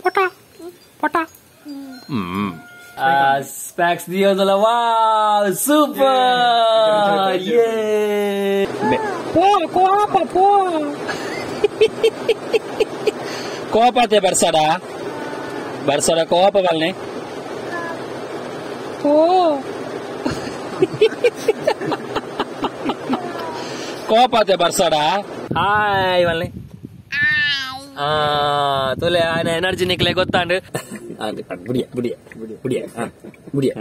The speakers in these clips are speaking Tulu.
ಪೊಟ ಪೊಟ. Specs ದಿಯೋದಲ್ಲ. Wow, super. ಯೇ ಪೋ ಕೋಪ ಪೋ ಕೋಪತೆ ಬರ್ಸಡ ಬರ್ಸಡ ಕೋಪ ಬಲ್ನೆ ಪೋ ಕೋಪತೆ ಬರ್ಸಡ. ಹಾಯ್ ಬಲ್ನೆ. ತುಲೆ ಆಯ್ನ ಎನರ್ಜಿ ನಿಕ್ಲೆ ಗೊತ್ತಾಂಡು. ಬುಡಿಯ ಬುಡಿಯ ಬುಡಿಯ ಬುಡಿಯ.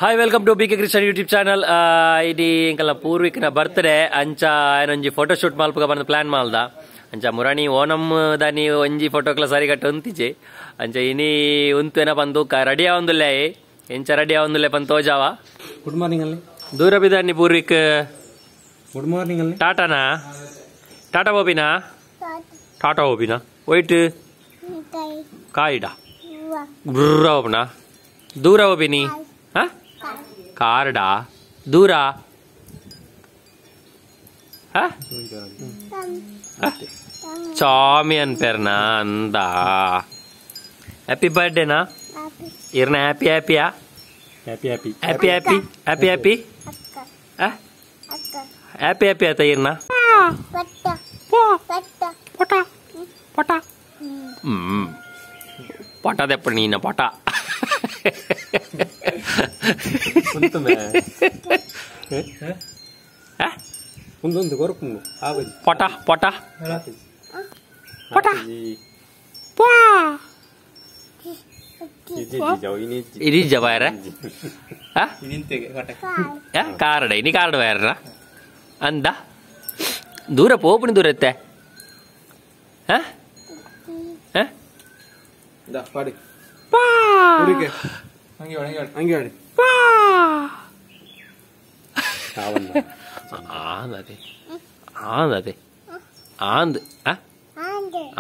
Hi, welcome to BK Krishna YouTube channel. ಇಡೀ ಎಂಕಲ್ಲ ಪೂರ್ವಿಕನ ಬರ್ತ್ಡೇ ಅಂಚ ಏನೊಂಜಿ ಫೋಟೋ ಶೂಟ್ ಮಲ್ಪುಗ ಬಂದು ಪ್ಲಾನ್ ಮಾಲ್ದ. ಅಂಚ ಮುರಾಣಿ ಓಣಂ ದಾನಿ ಒಂಜಿ ಫೋಟೋಕ್ಲ ಸರಿಗಟ್ಟು ಉಂತಿಜೆ. ಅಂಚ ಇನಿ ಉಂತೇನ ಬಂದು ರೆಡಿ ಆವೊಂದುಲ್ಲೆ, ಎಂಚ ರೆಡಿ ಆವೊಂದುಲ್ಲೆ ಪಂದ್ ತೋಜಾವ. ಗುಡ್ ಮಾರ್ನಿಂಗ್ ಅಲ್ಲಿ ದೂರ ಬಿದಾನಿ ಪೂರ್ವಿಕ್. ಗುಡ್ ಮಾರ್ನಿಂಗ್ ಅಲ್ಲಿ. ಟಾಟಾನಾ? ಟಾಟಾ ಬೋಬಿನಾ? ಟಾಟಾ ಬೋಬಿನಾ? ವೈಟ್ ಕಾಯಿಡಾ ಗುರ್ರ ಓಪನಾ? ದೂರ ಓಬಿನಿ? ಹಾ ಕಾರ್ಡಾ? ದೂರ ಚಾಮಿ ಅನ್ಪೇರ್ನಾ? ಅಂದ ಹ್ಯಾಪಿ ಬರ್ಡೇನಾ? ಇರ್ನ happy ಹ್ಯಾಪಿಯಾ? Happy happy happy happy happy happy happy happy ಆತ ಇರ್ನ. ಪೊಟ ಪೊಟ ಪೊಟದೆಪ್ಪ ನೀನ ಪೊಟ. ಪೊಟ ಪೊಟ ಪೊಟ ಇನಿಜ್ಜ ವೈರ ಕಾರ್ಡ್ ಇನಿ ಕಾರ್ಡ್ ವೈರ್ನ ಅಂದ ದೂರ ಪೋಪುನಿ ದೂರ ಎತ್ತೆ. ಆಂದದೆ ಆಂದದೆ ಆಂದ್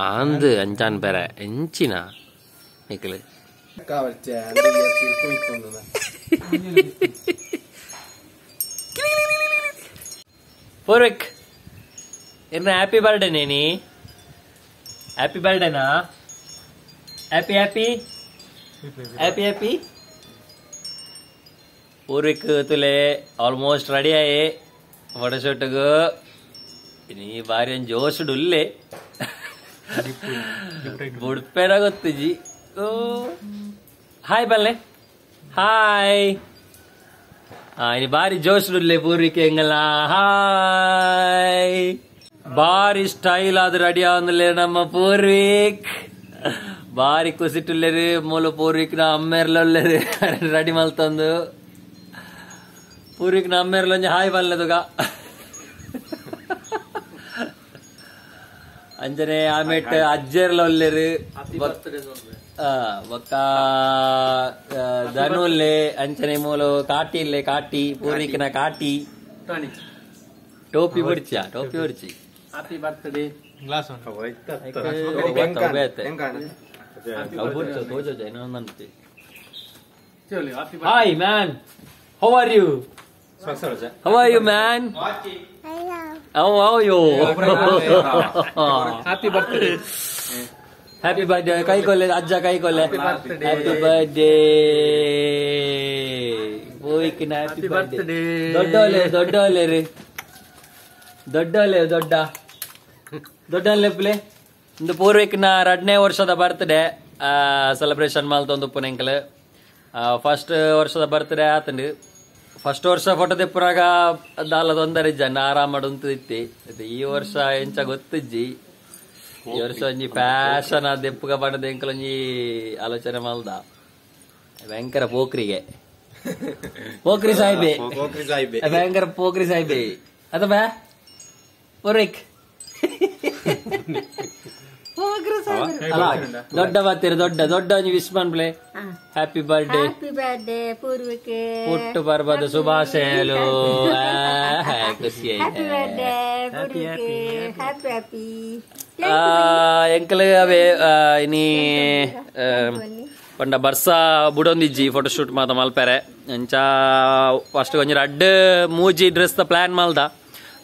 ಆಂದ್ ಅಂಚಾನ್ ಪೆರೆ ಎಂಚಿನ ನಿಕ್ಲೆ. ಪೂರ್ವಿಕ್ ಇರ್ನ ಹ್ಯಾಪಿ ಬರ್ಡೇ ನೇನಿ. ಹ್ಯಾಪಿ ಬರ್ಡೇನಾ? Happy happy happy happy. Poorvik ತುಲೆ ಆಲ್ಮೋಸ್ಟ್ ರೆಡಿ ಆಯೆ ಫೋಟೋಶೂಟ್ಗು. ಇನಿ ಬಾರಿ ಒಂಜಿ ಜೋಶುಡು ಉಲ್ಲೆ ಬುಡ್ಪೇರ ಗೊತ್ತಿಜಿ. ಹಾಯ್ ಬಲ್ಲೆ. ಹಾಯ್. ಇನಿ ಬಾರಿ ಜೋಶುಡುಲ್ಲೆ ಪೂರ್ವಿಕ್ ಎಂಗಲ್ಲ. ಹಾಯ್. ಬಾರಿ ಸ್ಟೈಲ್ ಆದ್ ರೆಡಿ ಆವಂದುಲ್ಲೆ ನಮ್ಮ ಪೂರ್ವಿಕ್. ಬಾರಿ ಕುಸಿಟುಲ್ಲೆರು ಮೂಲ ಪೂರ್ವಿಕ್ನ ಅಮ್ಮೇರ್ಲೊಲ್ಲೆರು ರೆಡಿ ಮಲ್ತಂದು. ಪೂರ್ವಿಕ್ನ ಅಮ್ಮೇರ್ಲೊಂಜಿ ಹಾಯ್ ಬಲ್ಲೆದುಗ. ಅಂಜನೆ ಆಮೇಟ್ ಅಜ್ಜೆರ್ಲ ಒಲ್ಲೆರು ಬೊಕ್ಕ ಧನುಲ್ಲೆ ಅಂಚನೆ ಮೂಲ ಕಾಟಿ ಇಲ್ಲೆ ಕಾಟಿ ಪೂರ್ವಿಕ್ನ ಕಾಟಿ ಟೋಪಿ ಬುಡ್ಚಿಯಾ? ಟೋಪಿ ಬುಡ್ಚಿ. Happy birthday. Glass Hi man, how are you? How are you man? How are you? Happy birthday. Happy birthday. ಕೈ ಕೊಲ್ಲೆ ಅಜ್ಜ ಕೈ ಕೊಲ್ಲೆ. Happy birthday. ಪೂರ್ವಿಕ್ನ happy birthday. ದೊಡ್ಡೋಲೆ ದೊಡ್ಡೋಲೆ ರೀ ದೊಡ್ಡೋಲೆ ದೊಡ್ಡ ದೊಡ್ಡ ಪ್ಲೇ. ಇಂದು ಪೂರ್ವಿಕ್ನ 2ನೇ ವರ್ಷದ ಬರ್ತ್ಡೇ ಸೆಲೆಬ್ರೇಷನ್ ಮಲ್ತೊಂದು ಉಪ್ಪುನೆಂಕಲ್. ಫಸ್ಟ್ ವರ್ಷದ ಬರ್ತ್ಡೇ ಆತಂಡು. ಫಸ್ಟ್ ವರ್ಷ ಫೋಟೋ ತೆಪ್ಪುನಾಗ ದಾಲ ತೊಂದರೆ ಇಜ್ಜ ಆರಾಮ ಉಂತು ಇತ್ತಿ. ಈ ವರ್ಷ ಎಂಚ ಗೊತ್ತಿಜ್ಜಿ. ಈ ವರ್ಷ ಒಂಜಿ ಫ್ಯಾಷನ್ ದೆಪ್ಪುಗ ಬಣ್ಣದ ಎಂಕಲ್ ಒಂಜಿ ಆಲೋಚನೆ ಮಲ್ದ. ಭಯಂಕರ ಪೋಕ್ರಿಗೆ ಪೋಕ್ರಿ ಸಾಹೇಬೆ, ಭಯಂಕರ ಪೋಕ್ರಿ ಸಾಹೇಬೆ. ಅಥವಾ Purvik ದೊಡ್ಡ ಬರ್ತೀರಿ ದೊಡ್ಡ ದೊಡ್ಡ wish ಮನ್ಪ್ಲೆ. Happy birthday. Happy birthday Purvik. ಹುಟ್ಟು ಪರ್ವದ ಶುಭಾಶಯಲು. ಖುಷಿ happy birthday Purvik. Happy happy. ಎಂಕಲ್ ಅವೇ ಇನಿ ಪಂಡ ಬರ್ಸ ಬುಡೊಂದಿಜ್ಜಿ ಫೋಟೋಶೂಟ್ ಮಾತ ಮಲ್ಪೆರೆ ಎಂಚ ಫಸ್ಟ್ ಒಂಜಿ ರಡ್ಡ್ ಮೂಜಿ ಡ್ರೆಸ್ ದ ಪ್ಲಾನ್ ಮಲ್ದ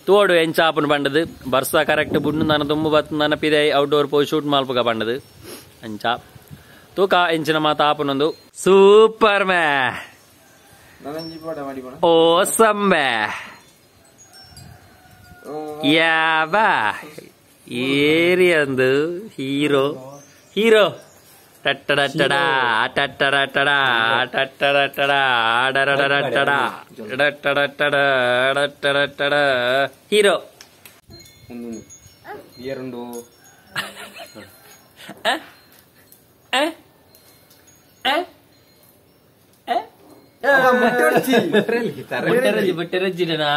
ತೋಡು ಎಂಚ ಆಪುನ ಪಂಡದು ಬರ್ಸ ಕರೆಕ್ಟ್ ಬುಡ್ಡು ನಾನ ತುಂಬು ಬತ್ತು ನಾನ ಪಿದೆ ಔಟ್ಡೋರ್ ಪೋಯಿ ಶೂಟ್ ಮಲ್ಪುಗ ಪಂಡದು ಅಂಚ ತೂಕ ಎಂಚಿನ ಮಾತ ಆಪುನೊಂದು ಸೂಪರ್ ಮೇ ಓಸಮ್ ಮೇ ಯಾವಾ ಏರಿಯಂದು ಹೀರೋ ಹೀರೋ ಟಟ್ಟಡಟ್ಟಡಾ ಟಟ್ಟಡಟ್ಟಡಾ ಟಟ್ಟಡಟ್ಟಡಾ ಡರಡರಟ್ಟಡಾ ಡಟ್ಟಡಟ್ಟಡ ಡಟ್ಟಡಟ್ಟಡ ಹೀರೋ ಎರಡು ಮುಟ್ಟೆರಜ್ಜಿ ಮುಟ್ಟೆರಜ್ಜಿನಾ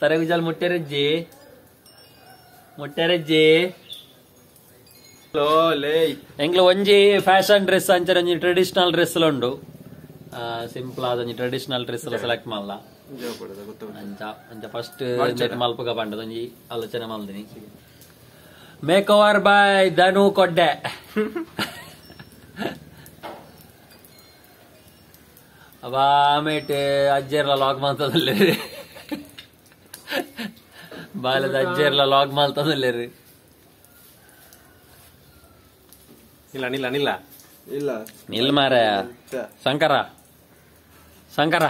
ತರಗುಜಾಲ್ ಮುಟ್ಟೆರಜ್ಜಿ ಮುಟ್ಟೆರಜ್ಜಿ ಎಂಗ್ಲ ಒಂಜಿ ಫ್ಯಾಷನ್ ಡ್ರೆಸ್ ಅಂಚನೆ ಒಂಜಿ ಟ್ರೆಡಿಷನಲ್ ಡ್ರೆಸ್ ಉಂಡು. ಸಿಂಪಲ್ ಆದ ಒಂಜಿ traditional dress select ಮಲ್ಲ ಅಂಚ ಅಂಚ ಫಸ್ಟ್ ಮಲ್ಪುಗ ಪಂಡದ ಒಂಜಿ ಆಲೋಚನೆ ಮಲ್ದಿನಿ. Make over by ಧನು ಕೊಡ್ಡೆ. ಅವ ಆಮೇಟ್ ಅಜ್ಜೆರ್ಲ ಲಾಗ್ ಮಾಡ್ತದಲ್ಲ ಬಾಲದ ಅಜ್ಜೆರ್ಲ ಲಾಗ್ ಮಾಡ್ತದಲ್ಲ. ಇಲ್ಲ ನಿಲ್ಲ ನಿಲ್ಲ ಇಲ್ಲ ನಿಲ್ ಮಾರ ಶಂಕರ ಶಂಕರ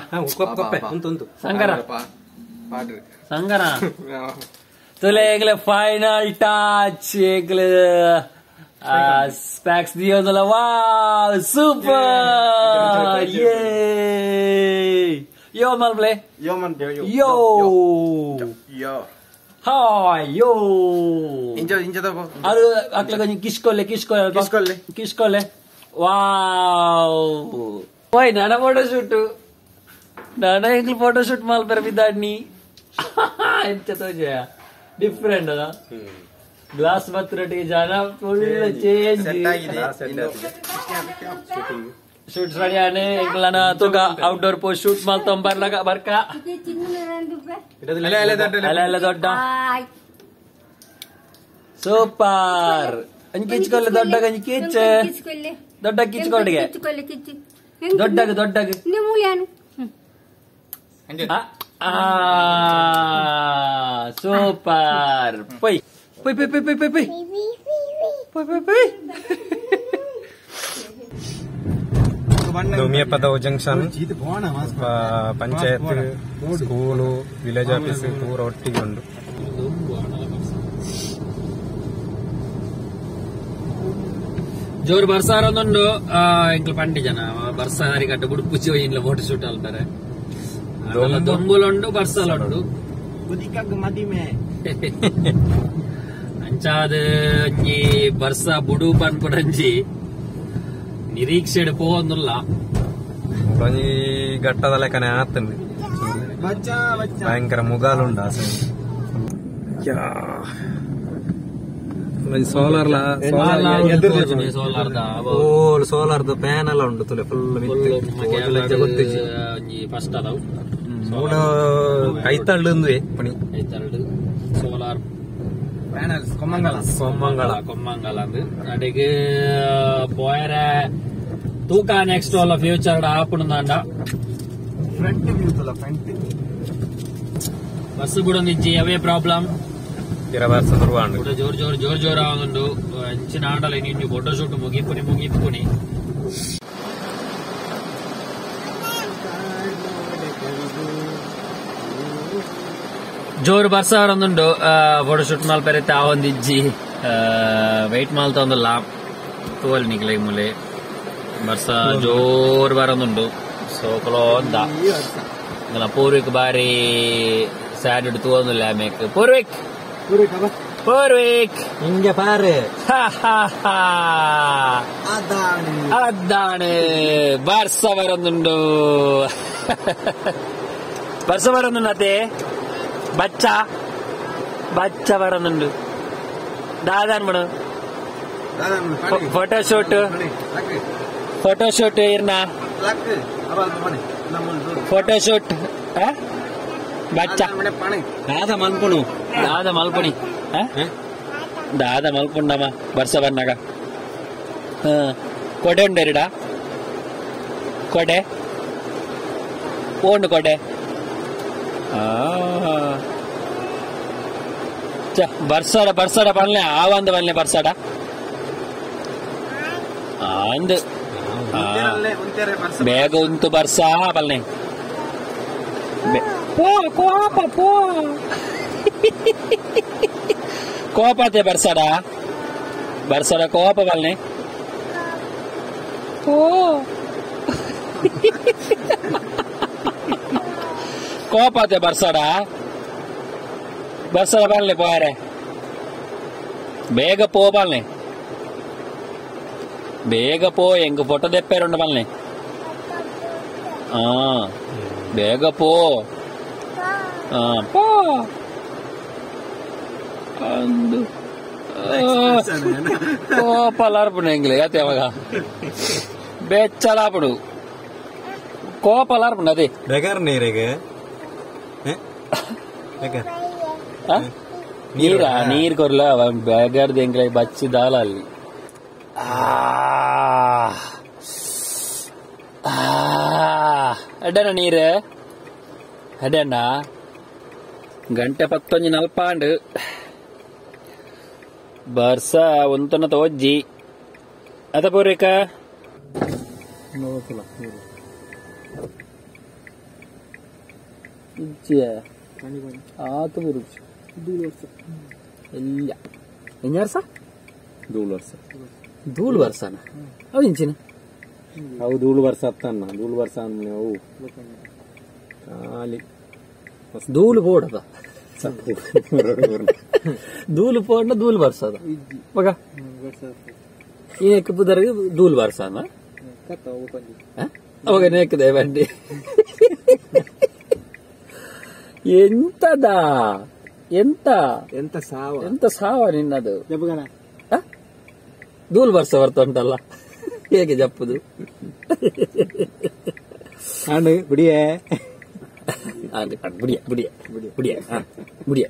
ಶಂಕರ ಶಂಕರ ತುಲೆ ಏಗ್ಲೆ ಫೈನಲ್ ಟಚ್ ಏಗ್ಲೆ ಸ್ಪ್ಯಾಕ್ಸ್ ದಿಯೋದಲ್ಲ. ವಾವ್ ಸೂಪರ್ ಯೇ ಯೋ ಮಲ್ಪ್ಲೆ ಯೋ ಮನ್ ಯೋ ಯೋ ಹಾಯ್ ಯೋ ಇಂಜ ಇಂಜ ತಗೋ ಅದು ಅಕ್ಲ ಕೊಂಚ ಕಿಸ್ಕೊಲ್ಲೆ ಕಿಸ್ಕೊಲ್ಲೆ ಕಿಸ್ಕೊಲ್ಲೆ ಕಿಸ್ಕೊಲ್ಲೆ. ವಾವ್ ಓಯ್ ನಾನ ಫೋಟೋ ಶೂಟ್ ನಾನ ಎಂಗ್ಲ ಫೋಟೋ ಶೂಟ್ ಮಲ್ಪೆರ ಬಿದ್ದಾಡ್ನಿ ಎಂಚ ತೋಜ ಡಿಫರೆಂಟ್ ಅದ ಗ್ಲಾಸ್ ಬತ್ತಿರೊಟ್ಟಿಗೆ ಜನ full change shoot ready ಆನೆ ಎಂಗ್ಲನ ತೂಕ ಔಟ್ಡೋರ್ ಪೋಸ್ಟ್ ಶೂಟ್ ಮಲ್ತೊಂ ಬರ್ಲಗ ಬರ್ಕ ಅಲ್ಲ ಅಲ್ಲ ದೊಡ್ಡ ಸೂಪರ್ ಅಂಜಿ ಕಿಚ್ಕೊಲ್ಲೆ ದೊಡ್ಡ ಅಂಜಿ ಕಿಚ್ ದೊಡ್ಡ ಕಿಚ್ಕೊಡಿಗೆ ದೊಡ್ಡಗ ದೊಡ್ಡಗ super ಪೊಯ್ ಪೊಯ್ ಪೊಯ್ ಪೊಯ್ ಪೊಯ್ ಪೊಯ್ ಪೊಯ್ ಪೊಯ್ ಪೊಯ್. Domiyapadavu junction panchayat school village office ಪೂರ ಒಟ್ಟಿಗೆ ಉಂಡು. ಜೋರು ಬರ್ಸಾರೊಂದುಂಡು ಎಂಕ್ಲ ಪಂಡಿ ಜನ ಬರ್ಸ ಹರಿಕಟ್ಟು ಬುಡುಪುಚಿ ಇಂಡ್ಲ ಫೋಟೋ ಶೂಟ್ ಅಲ್ತಾರೆ ದೊಂಬುಲುಂಡು ಬರ್ಸಲುಂಡು ಅಂಚಾದ ಒಂಜಿ ಬರ್ಸ ಬುಡು ಪನ್ಪುನಂಜಿ ನಿರೀಕ್ಷೆಡ್ ಪೋವೊಂದುಲ್ಲ ಒಂಜಿ ಘಟ್ಟದ ಲೆಕ್ಕನೆ ಆತಂದು ಭಯಂಕರ ಮುಗಾಲುಂಡು ಅಸಲು. ಸೋಲಾರ್ ಸೋಲಾರ್ ಪ್ಯಾನ್ ಎಲ್ಲ ಉಂಡು ತುಲೆ ಫುಲ್ ಫಸ್ಟ್ ಅದಾವು ಕೈತಳ್ಳು ಪಣಿ ಸೋಲಾರ್ ಕೊಮ್ಮಂಗಲ ಕೊಮ್ಮಂಗಲ ಕೊಮ್ಮಂಗಲ ಅಂದ್ ಅಡೆಗೆ ಪೋಯರೆ ತೂಕ ನೆಕ್ಸ್ಟ್ ಅಲ್ಲ ಫ್ಯೂಚರ್ ಆಪುಂಡ ಫ್ರಂಟ್ ವ್ಯೂ ತುಲ ಫ್ರಂಟ್ ಬಸ್ ಬುಡೊಂದಿಜ್ಜಿ ಅವೇ ಪ್ರಾಬ್ಲಮ್ ಜೋರ್ ಜೋರ್ ಜೋರ್ ಜೋರ್ ಆವೊಂದುಂಡು ಅಂಚಿನ ಆಂಡಲ ಇನ್ನು ಫೋಟೋ ಶೂಟ್ ಮುಗಿಪುನಿ ಮುಗಿಪುನಿ. ಜೋರು ಬರ್ಸ ಅವರೊಂದುಂಡು ಫೋಟೋ ಶೂಟ್ ಮಲ್ಪೆರೆ ಆವೊಂದಿಜ್ಜಿ ವೆಯ್ಟ್ ಮಲ್ತೊಂದುಲ್ಲ ತೂವಲ್ ನಿಕ್ಲೆ ಮೂಲೆ ಬರ್ಸ ಜೋರು ಬರೊಂದುಂಡು ಸೋಕಲೋಂದ ಪೂರ್ವಿಕ್ ಬಾರಿ ಸ್ಯಾಡ್ ತೂವೊಂದುಲ್ಲ ಆಮೇಕ್ ಪೂರ್ವಿಕ್ ಪೂರ್ವಿಕ್ ಹಿಂಗೆ ಪಾರೆ ಅದಾಣೆ ಬರ್ಸ ಬರೊಂದುಂಡು ಬರ್ಸ ಬರೊಂದುಂಡು ಅತೆ ಬಚ್ಚ ಬಚ್ಚ ಬರನುಂಡು ದಾದಾನ್ ಬಣ ಫೋಟೋಶೂಟ್ ಫೋಟೋಶೂಟ್ ಇರ್ನ ಫೋಟೋಶೂಟ್ ಬಚ್ಚ ದಾದ ಮಲ್ಪುಣು ದಾದ ಮಲ್ಪುಣಿ ದಾದ ಮಲ್ಪುಂಡಮ್ಮ ಬರ್ಸ ಬನ್ನಾಗ ಕೊಡೆ ಉಂಡರಿಡ ಕೊಡೆ ಓಂಡು ಕೊಡೆ ಬರ್ಸಾಡ ಬರ್ಸಾಡ ಬನ್ಲೆ ಆವಂದ ಬನ್ಲೆ ಬರ್ಸಾಡ ಅಂದ್ ಬೇಗ ಉಂಟು ಬರ್ಸಾ ಬಲ್ನೆ ಪೋ ಕೋಪ ಪೋ ಕೋಪತೆ ಬರ್ಸಾಡ ಬರ್ಸಾಡ ಕೋಪ ಬಲ್ನೆ ಪೋ ಕೋಪತೆ ಬರ್ಸಾಡ ಬರ್ಸಾಡ ಬಲ್ನೆ ಪೋರೆ ಬೇಗ ಪೋ ಬಲ್ನೆ ಬೇಗ ಪೋ ಎಂಗ್ ಫೋಟೋ ದೆಪ್ಪೇರುಂಡು ಬಲ್ನೆ ಬೇಗ ಪೋ ಪೋ ಅಂದು ಕೋಪಲಾರ್ಪುಣ ಎಂಗ್ಲೆ ಯಾತೆ ಅವಾಗ ಬೆಚ್ಚಲಾಪುಡು ಕೋಪಲಾರ್ಪುಣ ಅದೇ ಬೆಗರ್ ನೀರಿಗೆ ನೀರಾ ನೀರ್ ಕೊರ್ಲ ಬೆಗರ್ದ ಎಂಗ್ಲೆ ಬಚ್ಚಿ ದಾಲ ಅಲ್ಲಿ ಅಡ್ಡಣ್ಣ ನೀರು ಅಡ್ಡಣ್ಣ ಗಂಟೆ 10 ನಲ್ಪಾಂಡು ಬರ್ಸ ಒಂತನ ತೋಜ್ಜಿ ಅದ ಪೂರ್ವಿಕ ಆತು ಇಲ್ಲ ಎಂಜ ಧೂಳು ವರ್ಷ ಧೂಳು ವರ್ಷನ ಅವು ಇಂಚಿನ ಅವು ಧೂಳು ವರ್ಷ ಅತ್ತಣ್ಣ ಧೂಳು ವರ್ಷ ಅವು ಖಾಲಿ ಧೂಳು ಬೋಡದ ಧೂಳು ಪೋಡ ಧೂಳು ಬರ್ಸದ ಮಗ ಈ ಪುದರ್ಗೆ ಧೂಳು ಬರ್ಸಾನ ಅವಾಗ ನೇಕದೆ ಬಂಡಿ ಎಂತದ ಎಂತ ಎಂತ ಸಾವ ಎಂತ ಸಾವ ನಿನ್ನದು ಧೂಳು ಬರ್ಸ ಬರ್ತಾ ಉಂಟಲ್ಲ ಹೇಗೆ ಜಪ್ಪುದು ಬಿಡಿಯೇ ಬಿಡಿಯ ಬಿಡಿಯ ಬಿಡಿಯ ಬಿಡಿಯ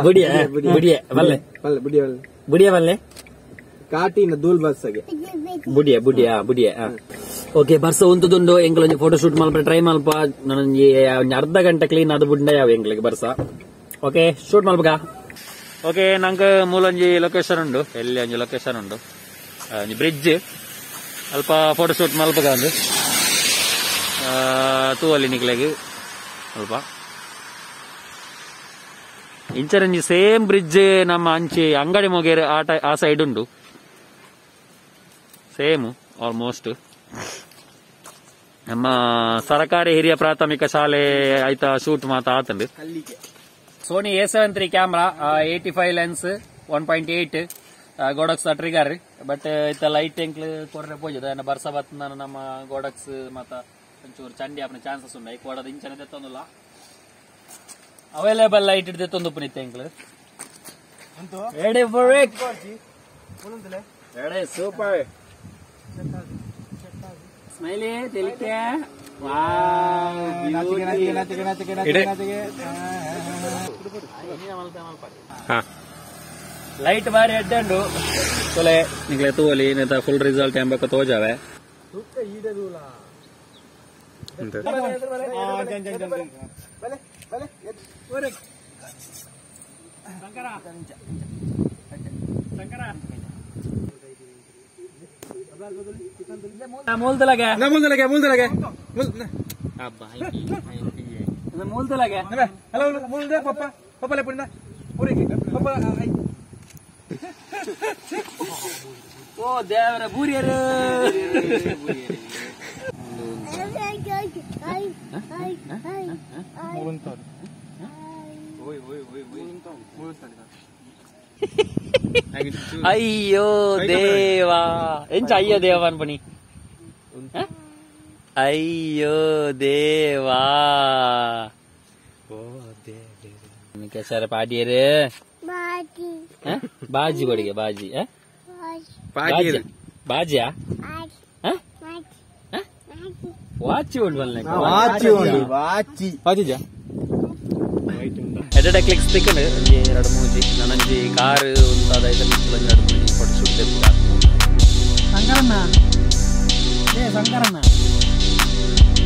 ಬಿಡಿಯ ಬಿಡಿಯ ಬಲ್ಲೆ ಬಿಡಿಯ ಬಲ್ಲೆ ಕಾಟಿನ ಧೂಳ್ ಬರ್ಸಗೆ ಬುಡಿಯ ಬುಡಿಯ ಬುಡಿಯ ಓಕೆ ಬರ್ಸ ಉಂತುದುಂಡು ಎಂಗ್ಲೊಂಜಿ ಫೋಟೋ ಶೂಟ್ ಮಲ್ಪ ಟ್ರೈ ಮಲ್ಪ ನನೊಂಜಿ ಅರ್ಧ ಗಂಟೆ ಕ್ಲೀನ್ ಅದು ಬುಡ್ಡ ಯಾವ ಎಂಗ್ಲಿಗೆ ಬರ್ಸ ಓಕೆ ಶೂಟ್ ಮಲ್ಪಗ ಓಕೆ ನಂಗೆ ಮೂಲೊಂಜಿ ಲೊಕೇಶನ್ ಉಂಡು ಎಲ್ಲಿ ಒಂಜಿ ಲೊಕೇಶನ್ ಉಂಡು ಒಂಜಿ ಬ್ರಿಡ್ಜ್ ಅಲ್ಪ ಫೋಟೋ ಶೂಟ್ ಮಲ್ಪಗ ಒಂದು ತೂವಲ್ಲಿ ನಿಕ್ಲೆಗ್ ಅಲ್ಪ ಇಂಚರಂಜಿ ಸೇಮ್ ಬ್ರಿಡ್ಜ್ ನಮ್ಮ ಅಂಚಿ ಅಂಗಡಿ ಮೊಗೇರು ಆ ಸೈಡ್ ಉಂಡು ಸೇಮ್ ಆಲ್ಮೋಸ್ಟ್ ನಮ್ಮ ಸರಕಾರಿ ಹಿರಿಯ ಪ್ರಾಥಮಿಕ ಶಾಲೆ ಆಯ್ತಾ ಶೂಟ್ ಮಾತಾ ಆತಂಡು Sony A73 camera 85 lens 1.8 Godox trigger but ಇತ್ತ ಲೈಟ್ ಎಂಕ್ಲು ಕೊರ್ರೆ ಪೋಜದ ಬರ್ಸ ಬತ್ತ ನಮ್ಮ ಗೋಡಕ್ಸ್ ಮಾತ ಒಂಚೂರು ಚಂಡಿ ಆಪನ ಚಾನ್ಸಸ್ ಉಂಡು ಐಕ್ ಇಂಚನೆ ತೆತ್ತೊಂದುಲ್ಲ ಅವೈಲೇಬಲ್ ಲೈಟ್ ಇಡ್ದೆ ತೊಂದು ಪುನಿತ್ತೆ ಎಂಕ್ಲು ready for it ready super smiley ತಿಳಿಕೆ light ಬಾರಿ ಅಡ್ಡಂಡು ತೊಲೆ ನಿಗ್ಲೆ ತೂವಲಿ ನೇತ ಫುಲ್ ರಿಸಲ್ಟ್ ಎಂಬಕ ತೋಜಾವೆ ಮೂಲ್ದಲಗೆ ಮೂಲ್ದಲಗೆ ಮೂಲ್ದಲಗೆ ಮೂಲ್ದಲಗೆ ಹಲೋ ಮೂಲ್ದೆ ಪಪ್ಪ ಪಪ್ಪ ಲೆಪ್ಪುಂಡ ಪೂರಿಗೆ ಪಪ್ಪ ಓ ದೇವರ ಬೂರಿಯರು ಅಯ್ಯೋ ದೇವಾ ಎಂಚ ಅಯ್ಯೋ ದೇವ ಅನ್ಪಣಿ ಅಯ್ಯೋ ದೇವಾ ಕೆಸರ ಪಾಡಿಯರು ಬಾಜಿ ಕೊಡಿಗೆ ಬಾಜಿ ಬಾಜಿಯಾ ವಾಚಿ ಉಂಡು ವಾಚಿ ವಾಚಿಜಾ ಎಡೆಡ ಕ್ಲಿಕ್ಸ್ ತಿಕ್ಕಂಡು ಒಂಜಿ ಎರಡು ಮೂಜಿ ನನಂಜಿ ಕಾರ್ ಉಂತಾದ ಐತ ಮಿತ್ತುಲ ಒಂಜಿ ಎರಡು ಮೂಜಿ ಫೋಟೋ ಶೂಟ್ ತೆಪ್ಪುಗ ಶಂಕರಣ್ಣ ಲೇ ಶಂಕರಣ್ಣ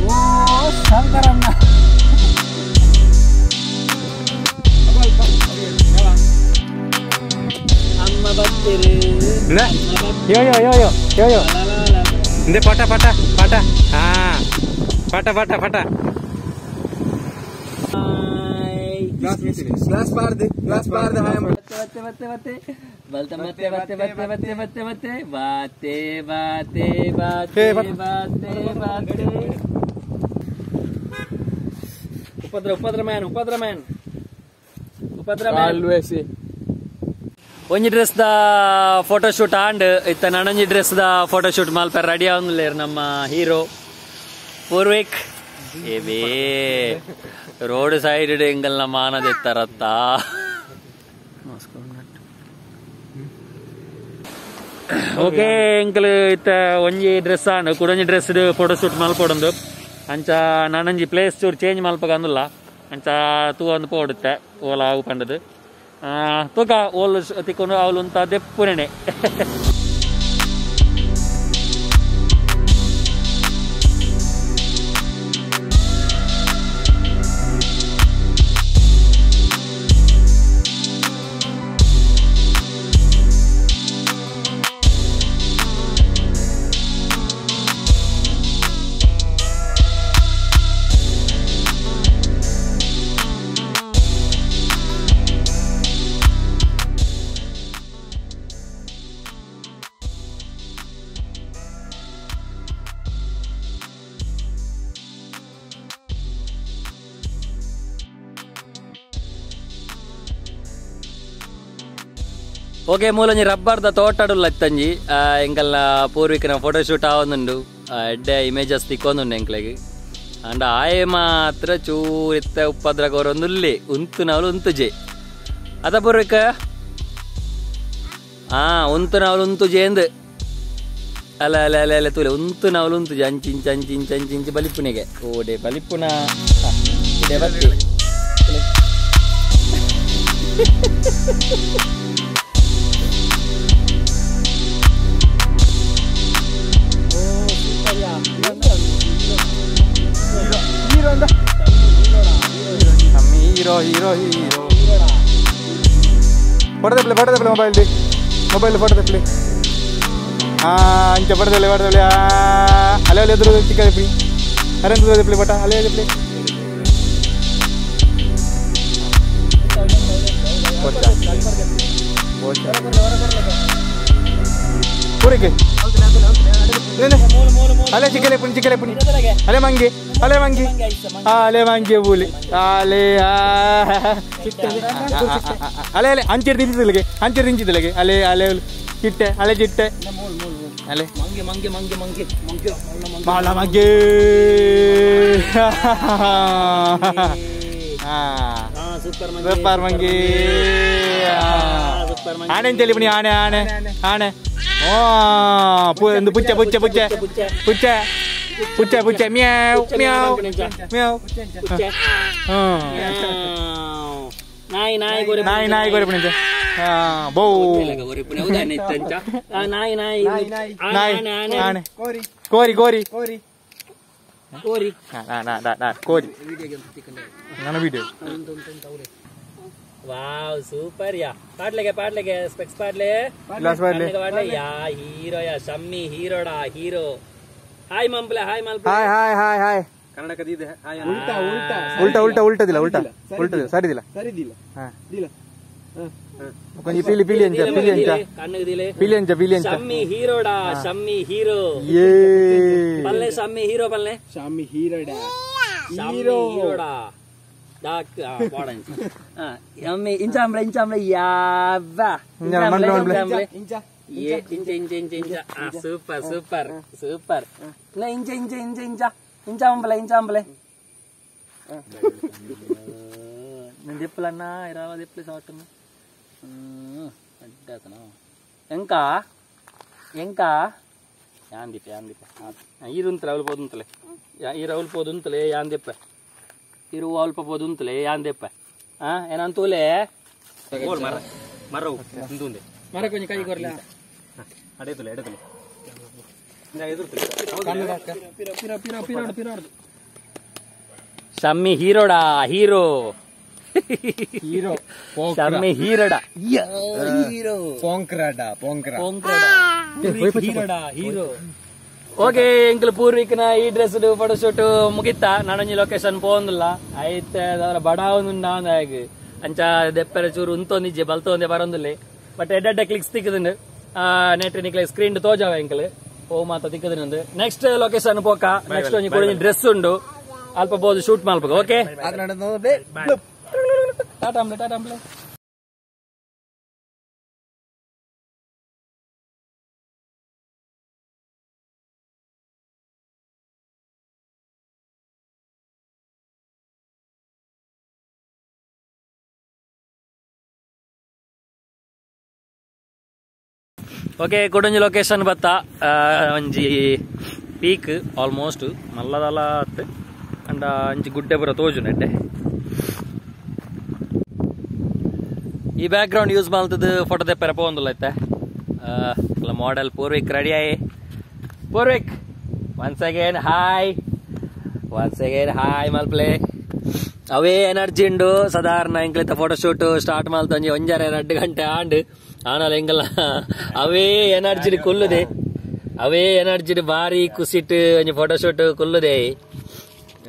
ಓ ಶಂಕರಣ್ಣ ಅಮ್ಮ ಬತ್ತಿರು ಯೋ ಯೋ ಯೋ ಯೋ ಯೋ ಯೋ ಇಂದೆ ಪಟ ಪಟ ಪಟ ಹಾ ಪಟ ಪಟ ಪಟ ಗ್ಲಾಸ್ ಬಾರ್ದೆ ಗ್ಲಾಸ್ ಬಾರ್ದೆ ಮತ್ತೆ ಮತ್ತೆ ಮತ್ತೆ ಬಲ್ತ ಮತ್ತೆ ಮತ್ತೆ ಮತ್ತೆ ಮತ್ತೆ ಮತ್ತೆ ಮತ್ತೆ ಬಾತೆ ಬಾತೆ ಬಾತೆ ಬಾತೆ ಬಾತೆ ಉಪದ್ರ ಉಪದ್ರ ಮ್ಯಾನ್ ಉಪದ್ರ ಮ್ಯಾನ್ ಉಪದ್ರ ಮ್ಯಾನ್ ಒಂಜಿ dress the photo shoot and ಇತ್ತ ನನೊಂಜಿ dress the photo shoot ಮಲ್ಪ ready ಆವೊಂದುಲ್ಲೆರ್ ನಮ್ಮ ಹೀರೋ ಪೂರ್ವಿಕ್ ಏಬೇ ರೋಡ್ ಸೈಡ್ ಎಂಗಲ್ನ ಮಾನದೆತ್ತರತ್ತ ಓಕೆ ಎಂಕಲ್ ಇತ್ತ ಒಂಜಿ ಡ್ರೆಸ್ ಆಂಡ್ ಕುಡೊಂಜಿ dress photo shoot ಮಲ್ಪೊಡೊಂದು ಅಂಚ ನನೊಂಜಿ ಪ್ಲೇಸ್ ಚೂರು ಚೇಂಜ್ ಮಲ್ಪಗ ಅಂದುಲ್ಲ ಅಂಚ ತೂ ಅಂದು ಪೋಡುತ್ತೆ ಓಲ ಆವು ಪಂಡದು ತೂಕ ಓಲ್ ತಿಕ್ಕೊಂಡು ಅವಳು ಅಂತ ದೆಪ್ಪುನೆನೆ ಓಕೆ ಮೂಲಂಜಿ ರಬ್ಬರ್ದ ತೋಟಡುಲ್ಲ ಇತ್ತಂಜಿ ಎಂಕಲ್ನ ಪೂರ್ವಿಕನ ಫೋಟೋ ಶೂಟ್ ಆವೊಂದುಂಡು ಎಡ್ಡೆ ಇಮೇಜಸ್ ತಿಕ್ಕೊಂದುಂಡು ಎಂಕ್ಲೆಗ್ ಅಂಡ ಆಯೆ ಮಾತ್ರ ಚೂರು ಇತ್ತ ಉಪದ್ರ ಕೊರೊಂದುಲ್ಲೆ ಉಂತುನವಲು ಉಂತುಜೆ ಅದ ಪೂರ್ವಿಕ ಹಾ ಉಂತುನವಲು ಉಂತುಜೆ ಎಂದ್ ಅಲ್ಲ ಅಲ್ಲ ಅಲ್ಲ ಅಲ್ಲ ತೂಲೆ ಉಂತುನವಲು ಉಂತುಜೆ ಅಂಚಿಂಚ ಅಂಚಿಂಚ ಅಂಚಿಂಚಿ ಬಲಿಪುನಿಗೆ ಓಡೆ ಬಲಿಪುನ ಇಡೆ ಬತ್ತಿ hero hero hero photo ತೆಪ್ಪಲೆ photo ತೆಪ್ಪಲೆ mobile the mobile photo ತೆಪ್ಪಲೆ ಹಾ ಅಂಚ ಫೋಟೋ ತೆಪ್ಪಲೆ ಫೋಟೋ ತೆಪ್ಪಲೆ ಅಲೆ ಅಲೆ ಎದುರು ಚಿಕ್ಕ ತೆಪ್ಪಲಿ ಅರೆ ಎದುರು ತೆಪ್ಪಲೆ ಫೋಟೋ ಅಲೆ ತೆಪ್ಪಲೆ ಪೂರಿಗೆ ಅಲೆ ಚಿಕ್ಕಲೆ ಪುಣಿ ಚಿಕ್ಕಲೆ ಪುಣಿ ಅಲೆ ಮಂಗಿ ಅಲೆ ಮಂಗಿ ಅಲೆ ಮಂಗಿ ಬೂಲಿ ಅಲೆ ಅಲೆ ಅಲೆ ಅಂಚೆಡ್ ತಿಂಚಿದಲಗೆ ಅಂಚೆಡ್ ತಿಂಚಿದಲಗೆ ಅಲೆ ಅಲೆ ಚಿಟ್ಟೆ ಅಲೆ ಚಿಟ್ಟೆ ಅಲೆ ಮಂಗೆ ಮಂಗೆ ಮಂಗೆ ಮಂಗೆ ಮಂಗೆ ಮಾಳ ಮಂಗೆ ಸೂಪರ್ ಸೂಪರ್ ಮಂಗಿ ಆಣೆ ಅಂತೇಳಿ ಪುಣಿ ಆಣೆ ಆಣೆ ಆಣೆ ಪುಚ್ಚ ಪುಚ್ಚ ಪುಚ್ಚ ಪುಚ್ಚ ಪುಚ್ಚ ಪುಚ್ಚ ಮ್ಯಾವ್ ಮ್ಯಾವ್ ಮ್ಯಾವ್ ನಾಯಿ ನಾಯಿ ಗೋರೆ ನಾಯಿ ನಾಯಿ ಗೋರೆ ಪುಣಿಂಚ ಬೋ ನಾಯಿ ನಾಯಿ ನಾಯಿ ಆಣೆ ಕೋರಿ ಕೋರಿ ಕೋರಿ ಕೋರಿ ಕೋರಿ ನನ್ನ video wow super ಯಾ ಪಾಡ್ಲೆಗೆ ಪಾಡ್ಲೆಗೆ ಸ್ಪೆಕ್ಸ್ ಪಾಡ್ಲೆ ಗ್ಲಾಸ್ ಪಾಡ್ಲೆ ಪಾಡ್ಲೆ ಯಾ ಹೀರೋ ಯಾ ಶಮ್ಮಿ ಹೀರೋಡಾ ಹೀರೋ ಹಾಯ್ ಮಂಪ್ಲೆ ಹಾಯ್ ಮಲ್ಪ್ಲೆ hi hi hi hi ಕನ್ನಡಕದಿದೆ hi ಉಲ್ಟಾ ಉಲ್ಟಾ ಉಲ್ಟಾ ಉಲ್ಟಾ ಉಲ್ಟದಿಲ್ಲ ಉಲ್ಟಾ ಉಲ್ಟದಿಲ್ಲ ಸರಿದಿಲ್ಲ ಸರಿದಿಲ್ಲ ಹಾ ದಿಲ್ಲ ಕೊಂಚ ಪೀಲಿ ಪೀಲಿ ಅಂಚ ಪೀಲಿ ಅಂಚ ಕಣ್ಣುದಿಲೆ ಪೀಲಿ ಅಂಚ ಪೀಲಿ ಅಂಚ ಶಮ್ಮಿ ಹೀರೋಡಾ ಶಮ್ಮಿ ಹೀರೋ ಏ ಪಲ್ಲೆ ಶಮ್ಮಿ ಹೀರೋ ಪಲ್ಲೆ ಶಾಮಿ ಹೀರೋಡಾ ಹೀರೋ ಹೀರೋಡಾ ಡಾಕ್ ಪೋಡ ಇಂಚಾಂಬ್ಲೆ ಇಂಚಾಂಬ್ಲೆ ಯಾವ್ವ ಇಂಚಾಂಬ್ಲೆ, ಇಂಚಾಂಬ್ಲೆ ಇಂಚ ಇಂಚ ಇಂಚ ಇಂಚ ಇಂಚ super super super ಇಂಚ ಇಂಚ ಇಂಚ ಇಂಚ ಇಂಚ ಅಂಬಲೆ ಇಂಚ ಅಂಬಲೆ నేను తిప్పలన్నా ఇరాల తిప్పలే సాటున్నా అడ్డాతనా ఇంకా ఇంకా యాందిప్ప యాందిప్ప ఈరుంతలే ಅವಳು పోదుంతలే ఈ రౌలు పోదుంతలే యాందిప్ప ఇరు అಲ್ಪ పోదుంతలే యాందిప్ప ఏనంతూలే మర్ర మర్ర ఉంది మర కొంచెం కై కొరలే అడేతులే అడేతులే షమ్మి హీరోడా హీరో హీరో షమ్మి హీరోడా హీరో పోంక్రాడా పోంక్రా ಹೀರೋಡಾ ಹೀರೋ ಓಕೆ ಎಂಕಲ್ ಪೂರ್ವಿಕ್ನ ಈ dress photo shoot ಮುಗಿತಾ ನಾನೊಂಜಿ ಲೊಕೇಶನ್ ಪೋಂದಿಲ್ಲ ಐತೆ ಅದರ ಬಡಾವೊಂದುಂಡ ಆಗ ಅಂಚ ದೆಪ್ಪರೆ ಚೂರು ಉಂತೊಂದಿಜ್ಜೆ ಬಲ್ತೊಂದೆ ಬರೊಂದಿಲ್ಲ ಬಟ್ ಎಡ್ಡೆಡ್ಡೆ ಕ್ಲಿಕ್ಸ್ ತಿಕ್ಕದುಂಡು ನೆಟ್ ನಿಕ್ಲೆ ಸ್ಕ್ರೀನ್ ತೋಜಾವ ಎಂಕಲ್ ಓ ಮಾತ ತಿಕ್ಕದುಂಡು ನೆಕ್ಸ್ಟ್ ಲೊಕೇಶನ್ ಪೋಕ ನೆಕ್ಸ್ಟ್ ಒಂಜಿ ಕುಡೊಂಜಿ ಡ್ರೆಸ್ ಉಂಡು ಅಲ್ಪ ಬೋದು ಶೂಟ್ ಮಲ್ಪಕ ಓಕೆ ಟಾಟಾ ಅಂಬ್ಲೆ ಟಾಟಾ ಅಂಬ್ಲೆ ಓಕೆ ಕುಡೊಂಜಿ ಲೊಕೇಶನ್ ಬತ್ತ ಒಂಜಿ ಪೀಕ್ ಆಲ್ಮೋಸ್ಟ್ ಮಲ್ಲದಲ ಅತ್ ಅಂಡ ಅಂಚಿ ಗುಡ್ಡೆ ಪೂರ ತೋಜು ನೆಡ್ಡೆ ಈ back ground use ಮಲ್ತದ photo ತೆಪ್ಪರೆ ಪೋಂದುಲ್ಲ ಐತೆ ಮಾಡೆಲ್ ಪೂರ್ವಿಕ್ ರೆಡಿ ಆಯಿ Purvik once again hi once again hi ಮಲ್ಪ್ಲೆ ಅವೇ ಎನರ್ಜಿ ಉಂಡು ಸಾಧಾರಣ ಎಂಕ್ಲಿತ್ತ ಫೋಟೋಶೂಟ್ ಸ್ಟಾರ್ಟ್ ಮಲ್ತ ಒಂಜಿ ಒಂಜರೆ 2 ಗಂಟೆ ಆಂಡ್ ಆನಲ ಎಂಕಲ್ನ ಅವೇ ಎನರ್ಜಿ ಕುಲ್ಲುದೆ ಅವೇ ಎನರ್ಜಿ ಬಾರಿ ಕುಸಿಟ್ ಒಂಜಿ ಫೋಟೋಶೂಟ್ ಕುಲ್ಲುದೆ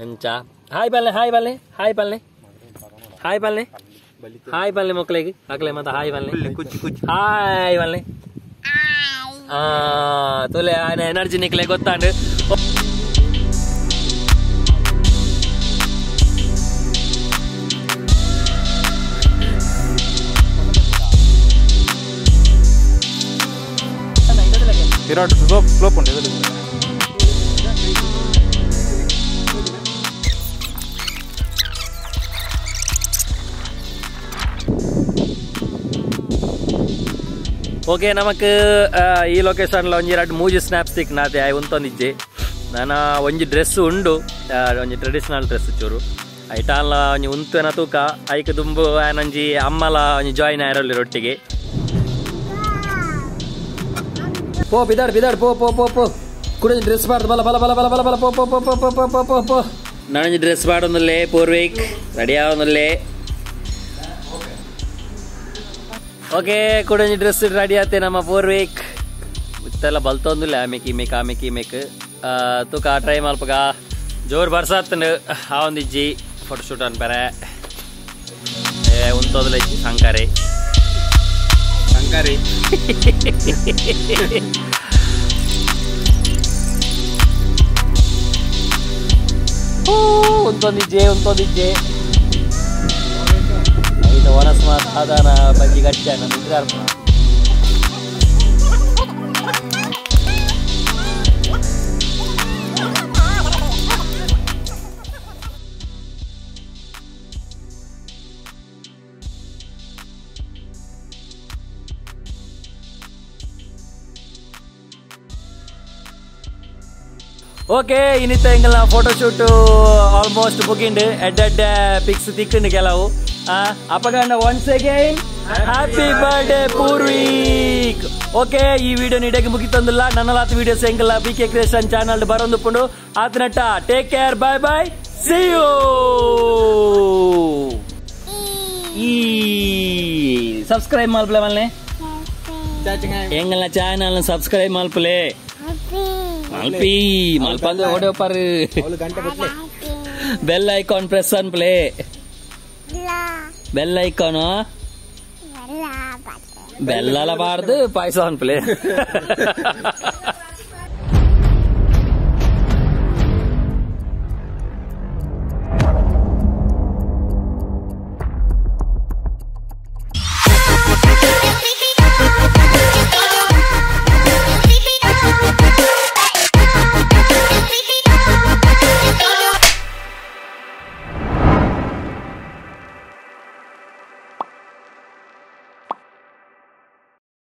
ಅಂಚ ಹಾಯ್ ಬಲ್ಲೆ ಹಾಯ್ ಬಲ್ಲೆ ಹಾಯ್ ಬಲ್ಲೆ ಹಾಯ್ ಬಲ್ಲೆ ಹಾಯ್ ಬಲ್ಲೆ ಮಕ್ಕಳಿಗೆ ಅಕ್ಲೆ ಮತ್ತೆ ಹಾಯ್ ಬಲ್ಲೆ ಹಾಯ್ ಬಲ್ಲೆ ತುಲೆ ಆನ ಎನರ್ಜಿ ನಿಕ್ಲೆ ಗೊತ್ತಾಂಡು ಸ್ಲೋಪ್ ಸ್ಲೋಪ್ ಉಂಟು ಎದುರು. ಓಕೆ ನಮಕ್ ಈ ಲೊಕೇಶನ್ ಒಂಜಿ ರಡ್ಡ್ ಮೂಜಿ ಸ್ನ್ಯಾಪ್ ಸ್ಟಿಕ್ ನಾತೆ ಆಯ್ ಉಂತೊಂದಿಜ್ಜೆ ನಾನ ಒಂಜಿ ಡ್ರೆಸ್ ಉಂಡು ಒಂಜಿ ಟ್ರೆಡಿಷನಲ್ ಡ್ರೆಸ್ ಚೂರು ಐಟಾಲ ಒಂಜಿ ಉಂತುನ ತೂಕ ಐಕ್ ದುಂಬು ಆನೊಂಜಿ ಅಮ್ಮಲ ಒಂಜಿ ಜಾಯಿನ್ ಆಯಿರೊಲ್ಲಿ ರೊಟ್ಟಿಗೆ ಪೋ ಬಿದಾಡ್ ಬಿದಾಡ್ ಪೋ ಪೋ ಪೋ ಪೋ ಕುಡೊಂಜಿ ಡ್ರೆಸ್ ಬಾರ್ದು ಬಲ ಬಲ ಬಲ ಬಲ ಬಲ ಬಲ ಪೋ ಪೋ ಪೋ ಪೋ ಪೋ ಪೋ ಪೋ ಪೋ ಪೋ ನಾನೊಂಜಿ ಡ್ರೆಸ್ ಬಾಡೊಂದುಲ್ಲೆ ಪೂರ್ವಿಕ್ ರೆಡಿ ಆವೊಂದುಲ್ಲೆ ಓಕೆ ಕುಡೊಂಜಿ ಡ್ರೆಸ್ ರೆಡಿ ಆತೆ ನಮ್ಮ ಪೂರ್ವಿಕ್ ಇತ್ತೆಲ್ಲ ಬಲ್ತೊಂದುಲ್ಲೆ ಆಮೆಕ್ ಇಮೆಕ್ ಆಮೆಕ್ ಇಮೆಕ್ ತೂಕ ಟ್ರೈ ಮಲ್ಪಗ ಜೋರು ಬರ್ಸಾತ್ತಂಡು ಆವೊಂದಿಜ್ಜಿ ಫೋಟೋಶೂಟ್ ಅನ್ಪರೆ ಉಂತೊಂದುಲ್ಲ ಇಜ್ಜಿ ಸಂಕಾರಿ ಸಂಕಾರಿ ಉಂತೊಂದಿಜ್ಜೆ ಉಂತೊಂದಿಜ್ಜೆ ಇದು ವನಸ್ಮಾತ್ ಆದಾನ ಬಜ್ಜಿ ಗಟ್ಟಿ ನಿದ್ರೆ ಅರ್ಪಣ ಓಕೆ ಇನ್ನಿತ್ತ ಎಂಗಲ್ನ photoshoot almost booking ಎಡ್ಡೆಡ್ಡೆ pics ತಿಕ್ಕಂಡು ಕೆಲವು ಅಪಗಂಡ once again happy birthday Purvik. Okay ಈ ವಿಡಿಯೋ ನೀಡಕ್ಕೆ ಮುಗಿತಂದಿಲ್ಲ ನನ್ನಲಾತ್ ವಿಡಿಯೋಸ್ ಎಂಗಲ್ಲ B K creation channel ಬರೋದು ಪುಂಡು ಆತನಟ್ಟ take care bye bye see you ಈ ಸಬ್ಸ್ಕ್ರೈಬ್ ಮಲ್ಪಲೆ ಮಲ್ನೆ ಎಂಗಲ್ನ ಚಾನಲ್ ಸಬ್ಸ್ಕ್ರೈಬ್ ಮಲ್ಪಲೆ ಮಲ್ಪಿ ಮಲ್ಪಂದ್ರೆ ಓಡೋಪಾರು bell icon press ಅನ್ಪ್ಲೆ bell icon ಬೆಲ್ಲಲ ಬಾರ್ದು ಪಾಯಸ ಅನ್ಪ್ಲೆ.